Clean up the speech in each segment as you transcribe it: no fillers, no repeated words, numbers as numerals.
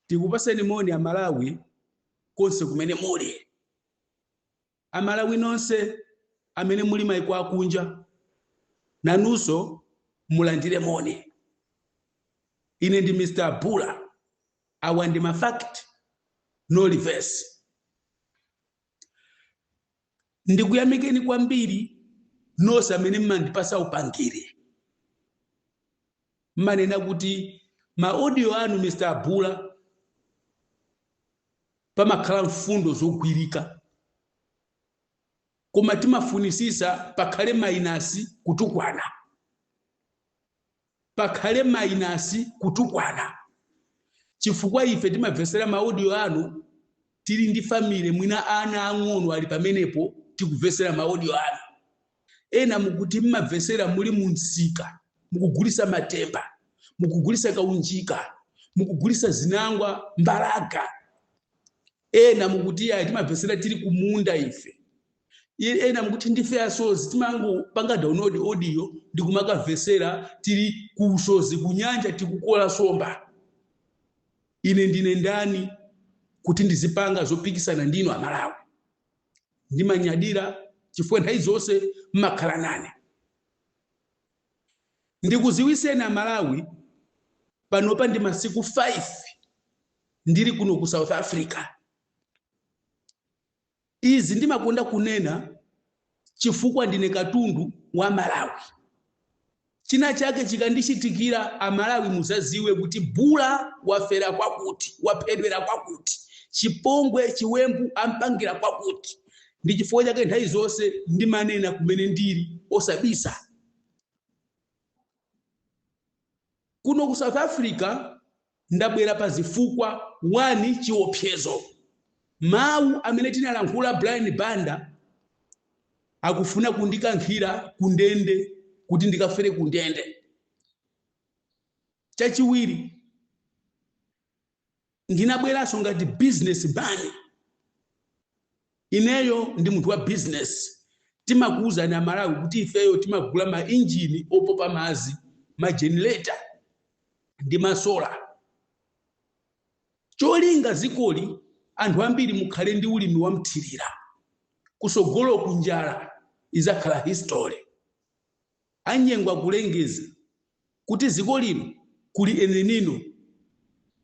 Tikupaseni moni Amalawi konse kumene muli. Amalawi nonse amene muli maiko akunja, nanunso mulandire moni. Ine ndi Mr. Bula. Awa ndi ma fact, no reverse. Ndikuyamikeni kwambiri nonse amene mmandipasa upangiri. Mmanena kuti ma audio anu, Mr. Abula, pamakhala mfundo zogwirika, koma timafunisisa pakhale minus kutukwana, pakhale minus kutukwana, chifukwa ife timamvesera ma audio anu tili ndi family, mwina ana ang'ono ali pamenepo tikuvesera ma audio anu. Ena mukuti mmamvesera muli mu msika, mukugulisa matemba, mukugulisa kaunjika, mukugulisa zinangwa, mbalaga. Ena mukuti ayi, timamvesera tili kumunda ife. Ena mukuti ndife asozi, timangopanga download audio ndikumakamvesera tili kusozi, kunyanja, tikukola somba. Ine ndine ndani kuti ndizipanga zopikisana ndinu Amalawi? Ndimanyadira chifukwa nthawi zonse mmakhala nane. Ndikuziwiseni Amalawi, panopa ndi masiku 5 ndili kuno ku South Africa. Izi ndimakonda kunena chifukwa ndine katundu wa Malawi. China chake chikandichitikira, Amalawi muzaziwe kuti Bula wafera kwakuti, waphedwera kwakuti, chipongwe, chiwembu ampangira kwakuti. Ndi chifukwa chake nthawi zonse ndimanena kumene ndili, osabisa. Kuno ku South Africa ndabwera pa zifukwa. 1, chiopsezo. Mawu amene tinalankhula, Brian Banda akufuna kundikankhira kundende kuti ndikafere kundende. Chachiwiri, ndinabweranso ngati business man. Ineyo ndi munthu wa business. Timakuwuzani Amalawi kuti ifeyo timagula ma injini opopa madzi, ma generator ndi ma solar, cholinga zikoli anthu ambiri mukhale ndi ulimi wa mthirira. Kusogolo kunjala izakhala history. Anyengo akulengeza kuti ziko lino kuli El Nino,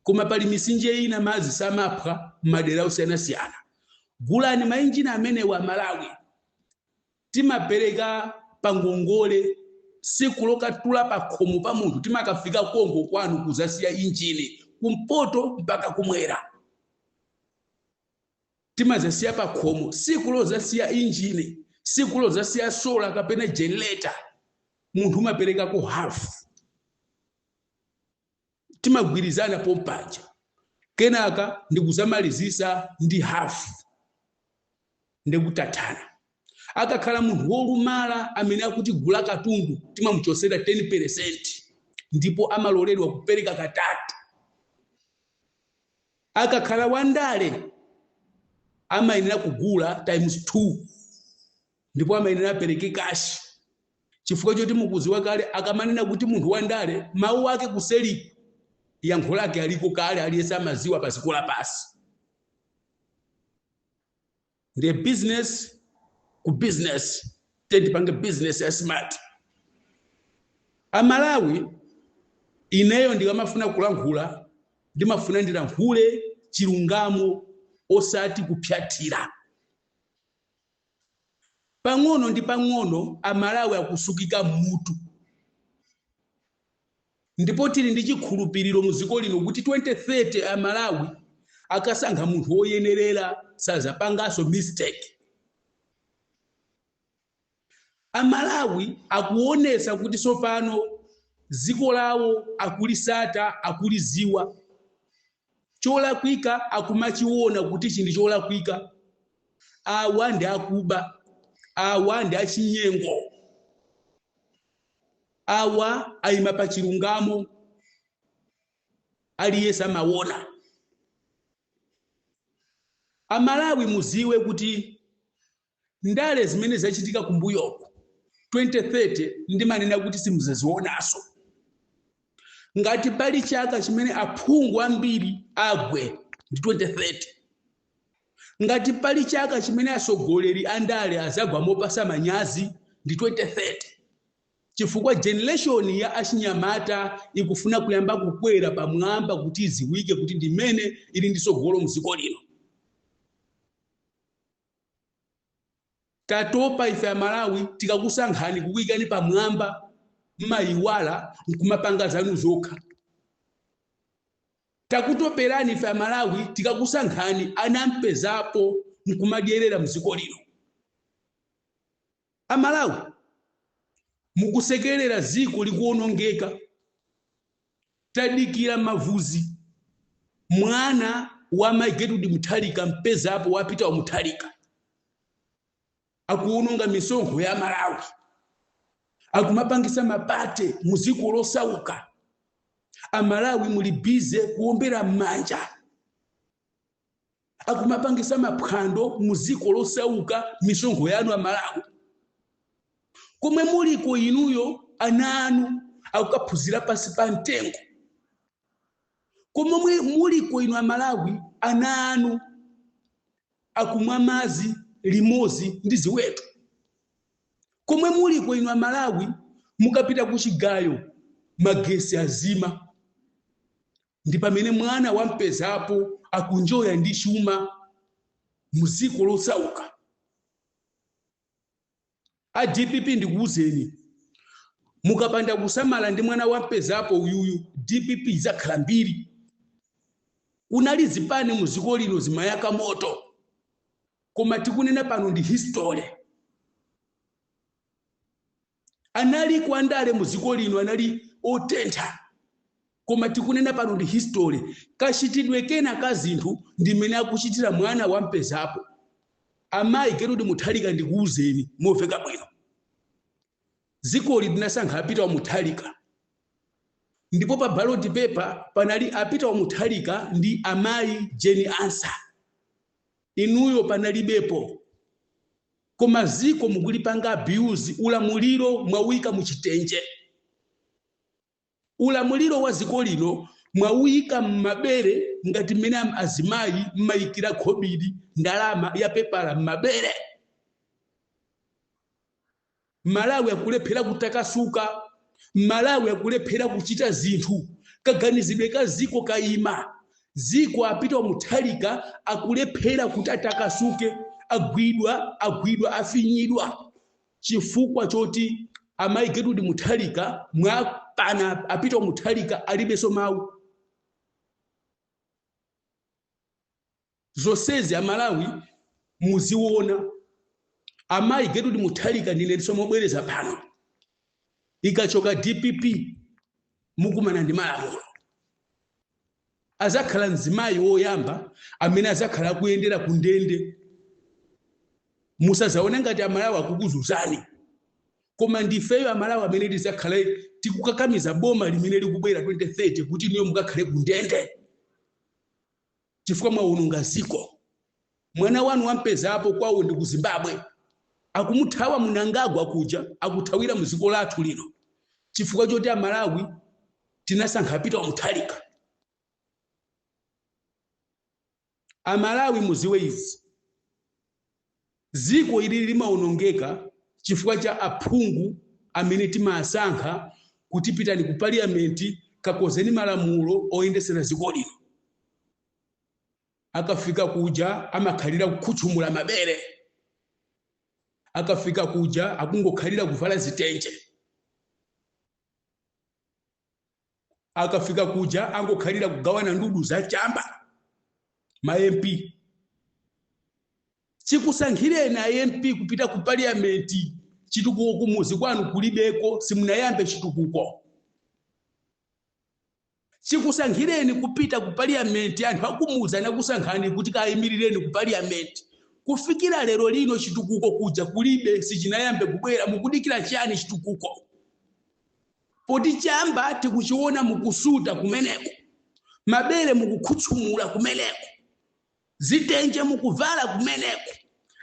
koma pali misinje ina madzi samaphwa m'madera osiyanasiyana. Gulani mainjini amenewa, Malawi. Timapereka pangongole. Siku lokatula pa khomo pa munthu, timakafika kongo kwanu kuzasiya injini, kumpoto mpaka kumwera. Timazasiya pa khomo. Siku lozasiya injini, siku lozasiya solar kapena generator, munthu umaperekako half. Timagwirizana pompaja, kenaka ndikuzamalizisa ndi half, ndikutathana. Akakhala munthu wolumala amene akuti gula katundu, timamuchosera 10% ndipo amaloledwa kupereka katatu. Akakhala wandale, amayenera kugula times 2 ndipo amayenera apereke cash, chifukwa choti mukuziwa kale, akamanena kuti munthu wandale, mawu ake kuseliku yankho lake aliko kale, aliyense amaziwa pa dziko lapansi. Ndiye business ku business, tendipange business ya smart. Amalawi, ineyo ndikamafuna kulankhula, ndimafuna ndilankhule chilungamo, osati kupyathira. Pang'ono ndi pang'ono Amalawi akusukika mutu, ndipo tili ndi chikhulupiriro mu dziko lino kuti 2030 Amalawi akasankha munthu woyenerera, sazapanganso mistake. Amalawi akuonesa kuti tsopano dziko lawo akulisata, akuliziwa. Cholakwika akumachiona kuti ichi ndi cholakwika, awa ndi akuba, awa ndi achinyengo, awa ayima pa chilungamo. Aliyense amaona. Amalawi, muziwe kuti ndale zimene zachitika kumbuyoko, 2030 ndimanena kuti simuzazionanso. Ngati pali chaka chimene aphungu ambiri agwe ndi 2030. Ngati pali chaka chimene atsogoleri andale azagwa mopasa manyazi ndi 2030, chifukwa generation ya achinyamata ikufuna kuyamba kukwera pamwamba kuti iziwike kuti ndimene ili ndi tsogolo mdziko lino. Tatopa ife Amalawi, tikakusankhani kukuyikani pamwamba mmayiwala nkumapanga zanu zokha. Takutoperani ife Amalawi, tikakusankhani anampezapo nkumadyerera mdziko lino. Amalawi mukusekerera dziko likuwonongeka. Tadikira mavuzi mwana wa Mai Gertrude Mutharika mpezapo wapita wa Mutharika akuwononga misonkho ya Malawi, akumapangisa ma party muziko losauka. Amalawi muli busy kuombera m'manja, akumapangisa maphwando muziko losauka, misonkho yanu Amalawi. Komwe muliko inuyo ana anu akukaphunzira pasi pa mtengo. Komwe muliko inu Amalawi ana anu akumwa madzi limodzi ndi ziweto. Komwe muliko inu Amalawi mukapita kuchigayo magesi azima, ndi pamene mwana wampezapo akunjoya ndi chuma muziko losauka. A DPP ndikuwuzeni, mukapanda kusamala ndi mwana wampezapo uyuyu, DPP idzakhala mbiri. Kunali zipani muziko lino zimayaka moto, koma tikunena pano ndi history. Anali kwandale muziko lino anali otentha, koma tikunena pano ndi history. Kachitidwe kena ka zinthu ndi mmene akuchitira mwana wampezapo. Amayi Gertrude Mutharika, ndikuwuzeni moveka bwino, dzikoli linasankha a Peter wa Mutharika, ndipo pa ballot paper panali a Peter wa Mutharika ndi amayi Jane Ansah. Inuyo panalibepo, koma ziko mukulipanga abuse. Ulamuliro mwawuyika muchitenje, ulamuliro wa ziko lino mwawuyika mmabere ngati mmene azimayi mmayikira khobiri, ndalama ya pepala mmabere. Malawi akulephera kutakasuka, Malawi akulephera kuchita zinthu, kaganizidwe ka ziko kayima. Ziko a Peter Mutharika akulephera kuti atakasuke, agwidwa, agwidwa, afinyidwa chifukwa choti amayi Gertrude Mutharika mwapana a Peter Mutharika alibenso mawu. Zonsezi Amalawi muziona. Amayi Gertrude Mutharika, ndinenso mobwereza pano, ikachoka DPP mukumana ndi malamulo. Azakhala mzimayi woyamba amene azakhala akuyendera ku ndende. Musazaone ngati Amalawi akukuzuzani, koma ndifeyo Amalawi amene tizakhale tikukakamiza boma limene likubwera 2030 kuti niyo mukakhale ku ndende, chifukwa mwawononga ziko. Mwana wanu wampezapo kwawo ndi ku Zimbabwe, akumuthawa Mnangagwa kuja, akuthawira mu dziko lathu lino chifukwa choti Amalawi tinasankha Peter Mutharika. Amalawi muziwe izi, ziko ili limawonongeka chifukwa cha aphungu amene timasankha kuti pitani ku parliament, kakozeni malamulo oyendesera ziko lino. Akafika kuja amakhalira kukhuthumula mabere, akafika kuja akungokhalira kuvala zitenje, akafika kuja angokhalira kugawana ndudu za chamba. Ma MP, chikusankhireni a MP kupita ku parliament, chitukuko kumuzi kwanu kulibeko, simunayambe chitukuko. Chikusankhireni kupita ku parliament, anthu akumuzi anakusankhani kuti kayimirireni ku parliament, kufikira lero lino chitukuko kuja kulibe, sichinayambe kubwera. Mukudikira chani chitukuko, poti chamba tikuchiona mukusuta kumeneko, mabere mukukhuthumula kumeneko, zitenje mukuvala kumeneko,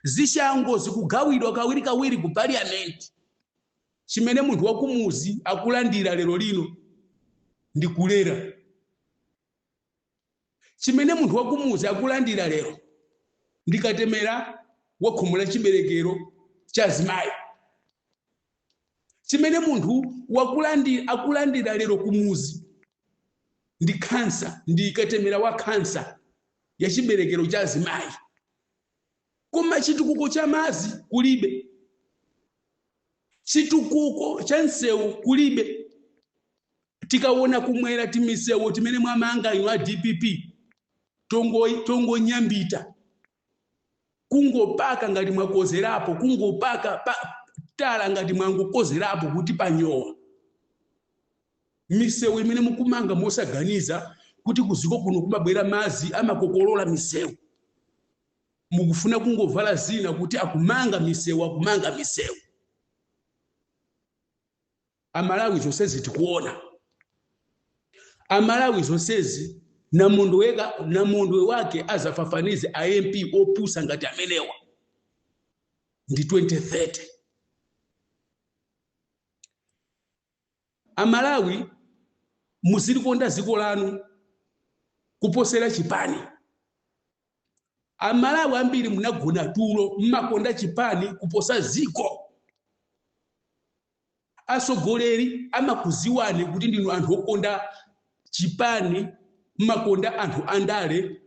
zishango zikugawidwa kawirikawiri ku parliament, chimene munthu wakumuzi akulandira lero lino? Ndi kulera. Chimene munthu wakumuzi akulandira lero ndikatemera wa khomo la chiberekero cha azimayi. Chimene munthu akulandira lero kumuzi ndi khansa, ndi katemera wa khansa ya chiberekero cha azimayi. Koma chitukuko cha mazi kulibe, chitukuko cha msewu kulibe. Tikaona kumwera, timisewu timene mwamanga inu a DPP tongonyambita, kungopaka ngati mwakozerapo, kungopaka tala ngati mwangokozerapo kuti panyowa. Misewu imene mukumanga mosaganiza kuti kuziko kuno kumabwera mazi amakokolola misewu, mukufuna kungovala zina kuti akumanga misewu, akumanga misewu. Amalawi, zonsezi tikuona. Amalawi, zonsezi namondwe wake azafafanize a MP opusa ngati amenewa ndi 2030. Amalawi, muzilikonda dziko lanu kuposera chipani. Amalawi ambiri munagona tulo, mmakonda chipani kuposa ziko. Asogoleri amakuziwani kuti ndinu anthu okonda chipani, mmakonda anthu andale,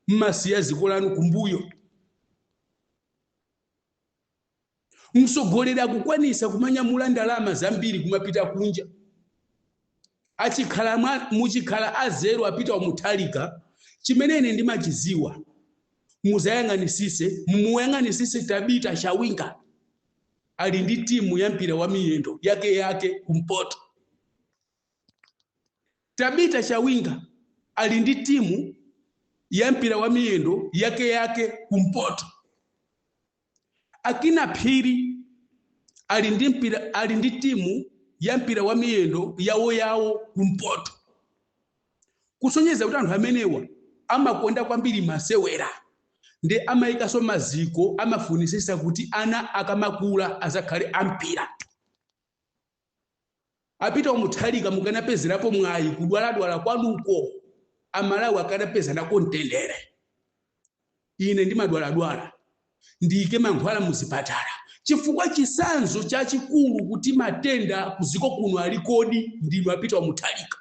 mmasiya ziko lanu kumbuyo. Msogoleri akukwanisa kumanyamula ndalama zambiri kumapita kunja, achikhala muchikhala azero apita Mutharika. Chimene ine ndimachiziwa, muzayang'anisise, mumuyang'anisise Tabita Chawinga, ali ndi timu ya mpira wa miyendo yake yake kumpoto. Tabita Chawinga ali ndi timu ya mpira wa miyendo yake yake kumpoto. Akina Phiri ali ndi timu ya mpira wa miyendo yawo yawo kumpoto, kusonyeza kuti anthu amenewa amakonda kwambiri masewera, ndi amayikaso maziko, amafunisisa kuti ana akamakula azakhale ampira. Apita Mutharika, mukanapezerapo mwayi kudwaladwala kwanuko, Amalawi akanapeza nako mtendere. Ine ndimadwaladwala, ndiyike mankhwala muzipatala, chifukwa chisanzo chachikulu kuti matenda kuziko kuno alikodi ndinu apita Mutharika.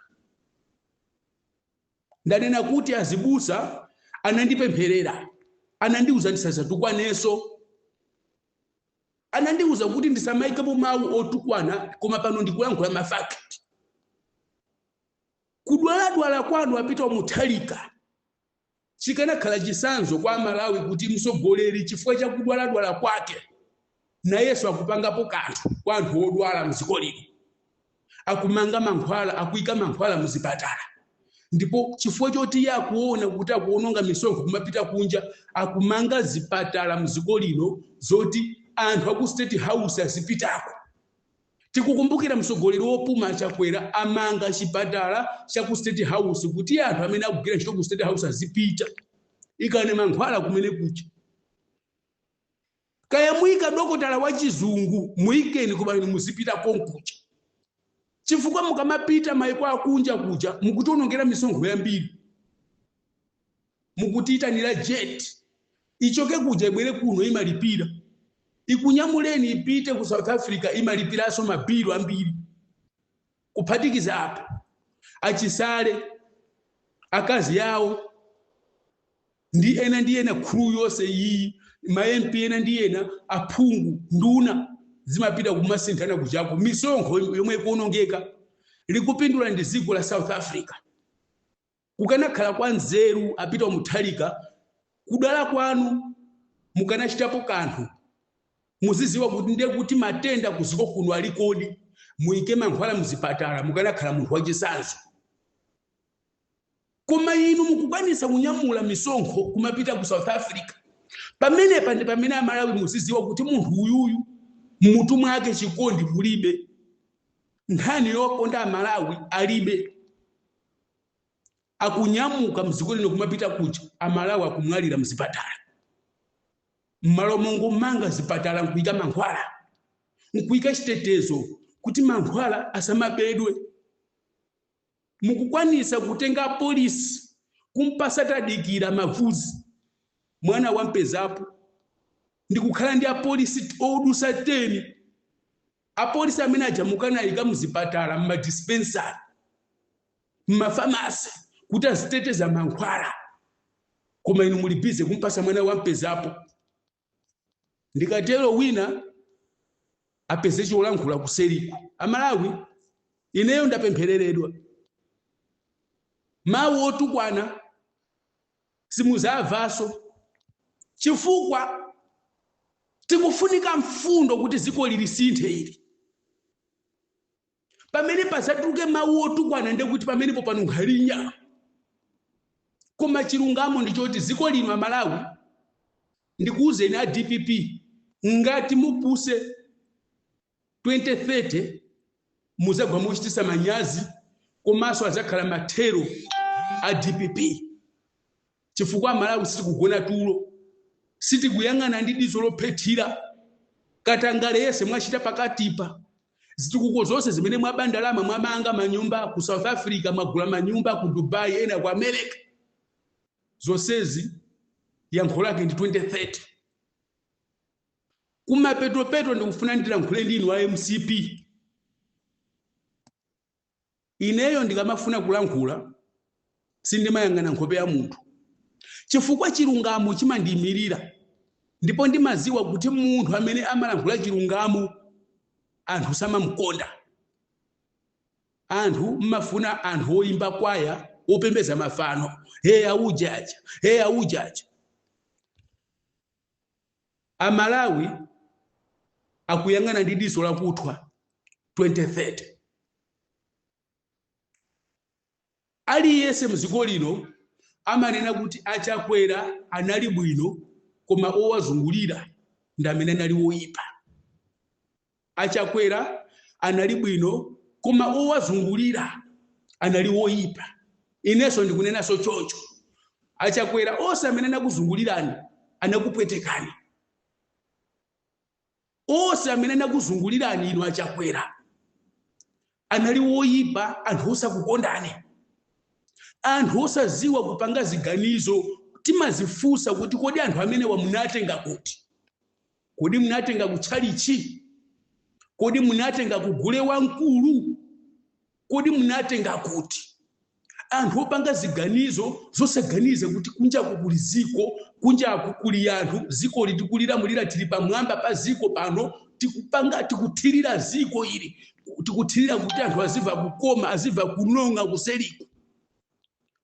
Ndanena kuti azibusa anandipempherera, anandiuza ndisazatukwanenso, anandiuza kuti ndisamayikepo mawu otukwana, koma pano ndikulankhula ma facts. Kudwaladwala kwanu apita Mutharika chikanakhala chisanzo kwa Malawi kuti msogoleri, chifukwa cha kudwaladwala kwake, nayenso akupangapo kanthu kwa anthu odwala mdziko lino, akumanga mankhwala, akuyika mankhwala muzipatala, ndipo chifukwa choti iye akuona kuti akuononga misonkho kumapita kunja, akumanga zipatala mdziko lino zoti anthu aku State House azipitako. Tikukumbukira mtsogoleri wopuma Chakwera amanga chipatala cha ku State House kuti anthu amene akugwira ntchito ku State House azipita, ikane mankhwala kumene kucha. Kaya muyika dokotala wa chizungu, muyikeni, koma inu muzipita konkucha, chifukwa mukamapita maiko akunja kuja mukutionongera misonkho yambiri. Mukutiyitanira jet ichoke kuja ibwere kuno, imalipira. Ikunyamuleni ipite ku South Africa, imalipiranso mabilu ambiri. Kuphatikiza apo, achisale, akazi yawo ndi ena ndi ena, crew yonse iyi, ma MP ena ndi ena, aphungu, nduna, zimapita kumasinthana kuchako. Misonkho yomwe ikuonongeka likupindula ndi dziko la South Africa. Kukanakhala kwa nzeru apita Mutharika, kudwala kwanu mukanachitapo kanthu. Muziziwa kuti ndiye kuti matenda kuziko kuno alikodi, muyike mankhwala muzipatala, mukanakhala munthu wachisanzo. Koma inu mukukwanisa kunyamula misonkho kumapita ku South Africa. Pamenepa ndi pamene Amalawi muziziwa kuti munthu uyuyu mmutu mwake chikondi mulibe, nkhani yokonda Amalawi alibe. Akunyamuka mdziko lino kumapita kuja, Amalawi akumwalira mzipatala, mmalo mongomanga zipatala nkuyika mankhwala, nkuyika chitetezo kuti mankhwala asamabedwe. Mukukwanisa kutenga polisi kumpasa Tadikira Mavuzi, mwana wampezapo, ndikukhala ndi apolisi odusa 10. Apolisi amene aja mukanayika muzipatala, mmadispensary, mmafamasi, kuti aziteteza mankhwala, koma inu muli busy kumpasa mwana wampezapo. Ndikatero wina apeze cholankhula kuseriku. Amalawi, ineyo ndapemphereredwa. Mawu otukwana simuzamvaso, chifukwa tikufunika mfundo kuti ziko lilisinthe ili. Pamene pasatuluke mawu otukwana, ndekuti pamenepo panunkha. Koma chilungamo ndichoti ziko lino, Amalawi, ndikuwuzeni a DPP, ngati mupuse, 2030 muzagwa mochitisa manyazi, komanso azakhala mathero a DPP, chifukwa Amalawi sitikugona tulo, sitikuyang'ana ndi diso lophethira. Katangale yese mwachita pakatipa, zitukuko zonse zimene mwabandalama, mwamanga manyumba ku South Africa, mwagula manyumba ku Dubai, ena ku America, zonsezi yankho lake ndi 2030. Kumapetopeto ndikufuna ndilankhule ndinu a MCP. Ineyo ndikamafuna kulankhula sindimayang'ana nkhope ya munthu, chifukwa chilungamo chimandiyimirira, ndipo ndimaziwa kuti munthu amene amalankhula chilungamo anthu samamukonda. Anthu mmafuna anthu oyimba kwaya, opembeza mafano, hey aujaja, hey aujaja. Amalawi akuyang'ana ndi diso lakuthwa 2030. Aliyense mdziko lino amanena kuti Achakwera anali bwino, koma owazungulira ndi amene anali woyipa. Achakwera anali bwino, koma owazungulira anali woyipa. Inenso ndikunenanso choncho. Achakwera, onse amene anakuzungulirani anakupwetekani. Onse amene anakuzungulirani inu Achakwera anali woyipa, anthu osakukondani, anthu osaziwa kupanga ziganizo. Timazifunsa kuti kodi anthu amene wamunatenga kuti? Kodi munatenga kutchalichi? Kodi munatenga kugule wamkulu? Kodi munatenga kuti anthu opanga ziganizo zosaganiza kuti kunjaku kuli ziko, kunjaku kuli anthu, ziko litikulilamulira, tili pamwamba pa ziko pano, tikupanga, tikuthirira ziko ili, tikuthirira kuti anthu azimva kukoma, azimva kunonga kuseliku?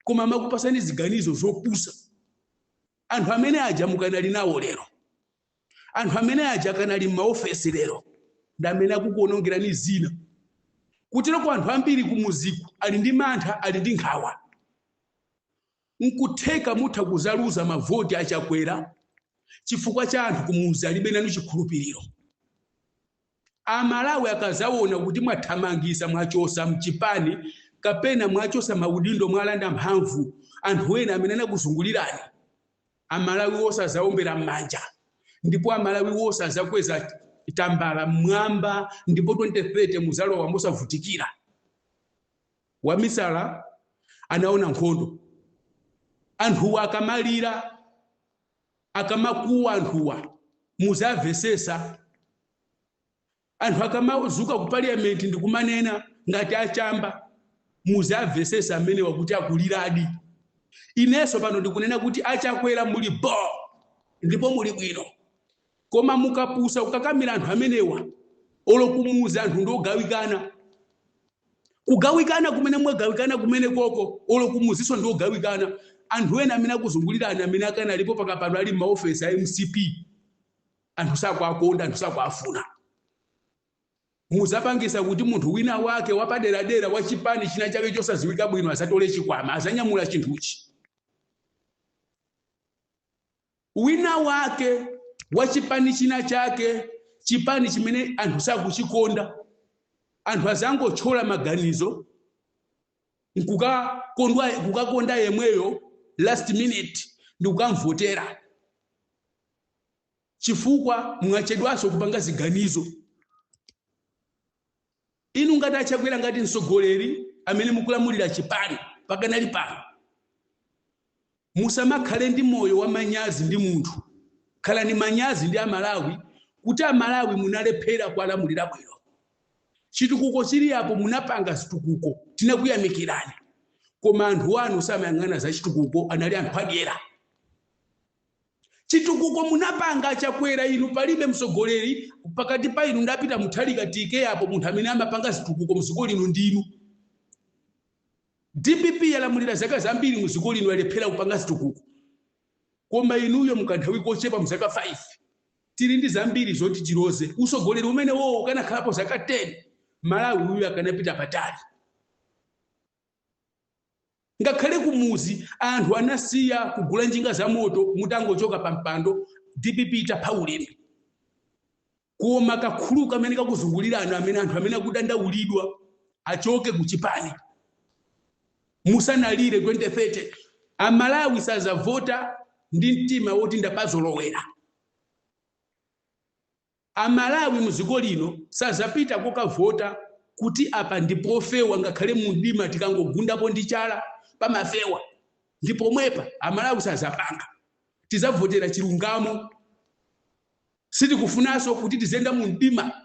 Koma amakupasani ziganizo zopusa. Anthu amene aja mukanali nawo lero, anthu amene aja akanali m'maofesi lero, ndi amene akukuonongerani zina. Kutereko anthu ambiri kumuziku ali ndi mantha, ali ndi nkhawa. Nkutheka mutha kuzaluza mavoti Achakwera chifukwa cha anthu kumuzi alibe nanu chikhulupiriro. Amalawi akazaona kuti mwathamangisa, mwachosa mchipani kapena mwachosa maudindo, mwalanda mphamvu anthu ena amene anakuzungulirani, Amalawi wonse azaombera m'manja, ndipo Amalawi wonse azakweza tambala mmwamba, ndipo 2030 muzalowa mosavutikira. Wamisala anaona nkhondo. Anthuwa akamalira, akamakuwa anthuwa, muzamvesesa. Anthu akamazuka ku parliament ndikumanena ngati achamba, muzamvesesa amene wakuti akuliradi. Inenso pano ndikunena kuti Achakwera muli bo ndipo muli bwino, koma mukapusa kukakamira anthu amenewa, olo kumuza anthu ndiogawikana. Kugawikana kumene mwagawikana kumene koko, olo kumuzinso ndiogawikana. Anthu ena amene akuzungulirani, amene akanalipo pakapano, ali m'maofesi a MCP, anthu sakuakonda, anthu sakuafuna. Muzapangisa kuti munthu wina wake wapaderadera wa chipani china chake chosaziwika bwino azatole chikwama, azanyamula chinthuchi. Wina wake wa chipani china chake, chipani chimene anthu sakuchikonda, anthu azangothyola maganizo nkukakonda yemweyo last minute ndikukamvotera, chifukwa mwachedwanso kupanga ziganizo. Inu ngati Achakwera, ngati mtsogoleri, Amene mukulamulira chipani pakanali pano, musamakhale ndi moyo wa manyazi ndi munthu. Khalani manyazi ndi Amalawi, kuti Amalawi munalephera kuwalamulira bwino. Chitukuko chili apo, munapanga zitukuko, tinakuyamikirani, koma anthu anu samayang'ana za chitukuko, anali anthu adyera. Chitukuko munapanga, Chakwera inu, palibe mtsogoleri pakati pa inu ndi Peter Mutharika tike apo munthu amene amapanga zitukuko mdziko lino ndinu. DPP yalamulira zaka zambiri mdziko lino, yalephera kupanga zitukuko, koma inuyo mukanthawi kochepa, mzaka 5, tili ndi zambiri zoti tiloze. Usogoleri umene wowo ukanakhalapo zaka 10, Malawi uyu akanapita patali. Ngakhale kumuzi anthu anasiya kugula njinga za moto mutangochoka pa mpando, DPP itapha ulimi. Koma kakhulu kamene kakuzungulirana, amene anthu amene akudandaulidwa achoke kuchipani musanalire 2030. Amalawi sazavota ndi mtima woti ndapazolowera. Amalawi mdziko lino sazapita kokavota kuti apa ndipofewa, ngakhale mumdima tikangogundapo ndi chala pamafewa, ndipomwepa. Amalawi sazapanga. Tizavotera chilungamo. Sitikufunanso kuti tizenda mumdima.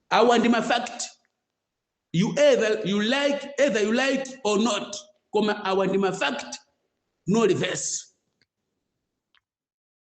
Awa ndi ma fact. You either you like, either you like or not, koma awa ndi ma fact, no reverse.